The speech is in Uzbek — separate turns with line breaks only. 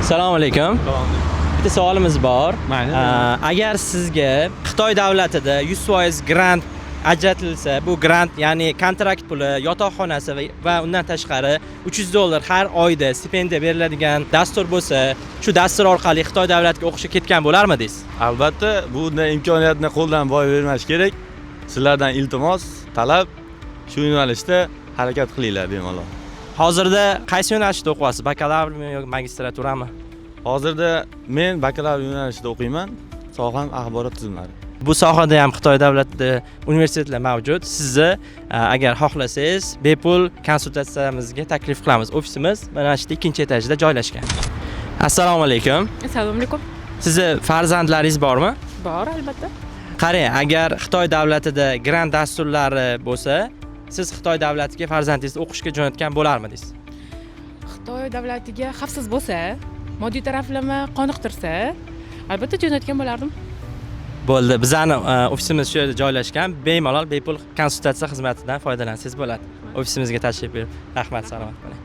Assalomu alaykum. Bitta savolimiz bor.
Mayli.
Agar sizga Xitoy davlatida 100% grant ajratilsa, bu grant, ya'ni kontrakt puli, yotoqxonasi va undan tashqari $300 har oyda stipendiya beriladigan dastur bo'lsa, shu dastur orqali Xitoy davlatiga o'qishga ketgan bo'larmidingiz?
Albatta, bunday imkoniyatni qo'ldan boy bermash kerak. Sizlardan iltimos, talab, shu yo'nalishda harakat qilinglar bemalol.
Hozirda qaysi yo'nalishda o'qiyapsiz? Bakalavrmi yoki magistraturami?
Hozirda men bakalavr yo'nalishida o'qiyman. Soham axborot tizimlari.
Bu sohada ham Xitoy davlatida universitetlar mavjud. Sizni agar xohlasangiz, bepul konsultatsiyamizga taklif qilamiz. Ofisimiz mana shu yerda, ikkinchi etajda joylashgan. Assalomu alaykum.
Assalomu alaykum.
Sizni farzandlaringiz bormi?
Bor, albatta.
Qarang, agar Xitoy davlatida grant dasturlari bo'lsa, siz Xitoy davlatiga farzandingizni o'qishga jo'natgan bo'larmidingiz?
Xitoy davlatiga xavfsiz bo'lsa, moddiy taraflama qoniqtirsa, albatta jo'natgan bo'lardim.
Bo'ldi, bizani ofisimiz shu yerda joylashgan. Bemalol bepul konsultatsiya xizmatidan foydalansangiz bo'ladi. Ofisimizga tashrif buyurib. Rahmat, salomat bo'ling.